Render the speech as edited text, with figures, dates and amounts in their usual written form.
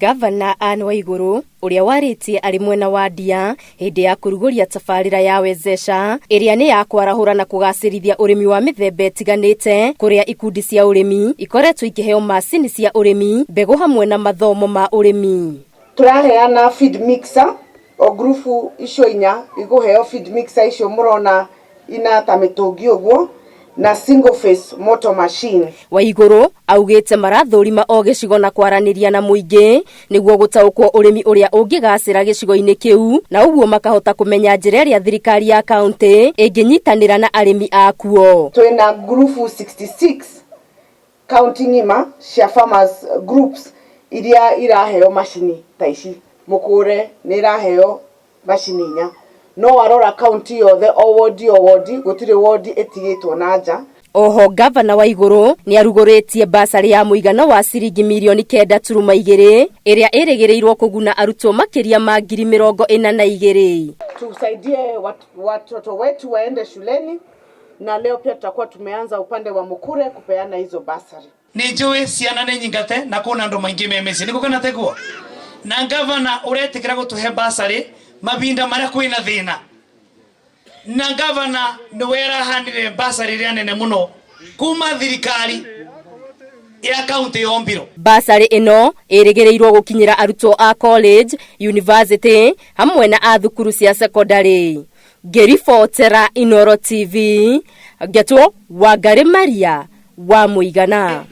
Gavana Anne Waiguru ũrĩa warĩtie arĩ mwena wa Ndia hĩndĩ ya kũrugũria tabarĩra ya Wezesha ĩrĩa nĩ ya kwarahũra na kũgacĩrithia ũrĩmi wa mĩthemba ĩtiganĩte, kũrĩa ikundi cia ũrĩmi ikoretwo ikĩheo macini cia ũrĩmi, mbegũ hamwe na mathomo ma ũrĩmi. Tũraheana feed mixer o ngurubu icio inya igũheo feed mixer icio mũrona ina ta mĩtũngi ũguo na single phase motor machine. Waiguru augĩte marathũrima o gĩcigo na kwaranĩria na mũingĩ nĩguo gũtaũkwo ũrĩmi ũrĩa ũngĩgacĩra gĩcigo-inĩ kĩu, na ũguo makahota kũmenya njĩra ĩrĩa thirikari ya kaunti ĩngĩnyitanĩra na arĩmi akuo. Twĩna ngurubu 66 kaunti ng'ima cia farmers groups iria iraheo macini ta ici. Mũkũre nĩ ĩraheo macini inya, no warora kaunti yothe, o wodi o wodi, gũtirĩ wodi ĩtigĩtwo na nja. Oho Gavana Waiguru nĩ arugũrĩtie basarĩ ya mũigana wa ciringi mirioni 9.2 ĩrĩa ĩrĩgĩrĩirwo kũguna arutwo makĩria ma 42,000. Tusaidie watoto wetu waende shuleni, na leo pia tutakuwa tumeanza upande wa Mukure kupeana hizo basari. Nĩ njũĩ ciana nĩ nyingate na kwĩna andũ maingĩ me mĩciĩ nĩguo kana teguo, na gavana ũretĩkĩra gũtũhe basarĩ mavinda marĩa kwĩna thĩna, na gavana nĩ werahanire basarĩ ĩrĩa nene mũno kuma thirikari ya kaunti yombiro. Basarĩ ĩno ĩrĩgĩrĩirwo gũkinyĩra arutwo a college, university hamwe na a thukuru cia secondary. Ngĩribotera Inooro TV, ngetwo Wangarĩ Maria wa Mũigana.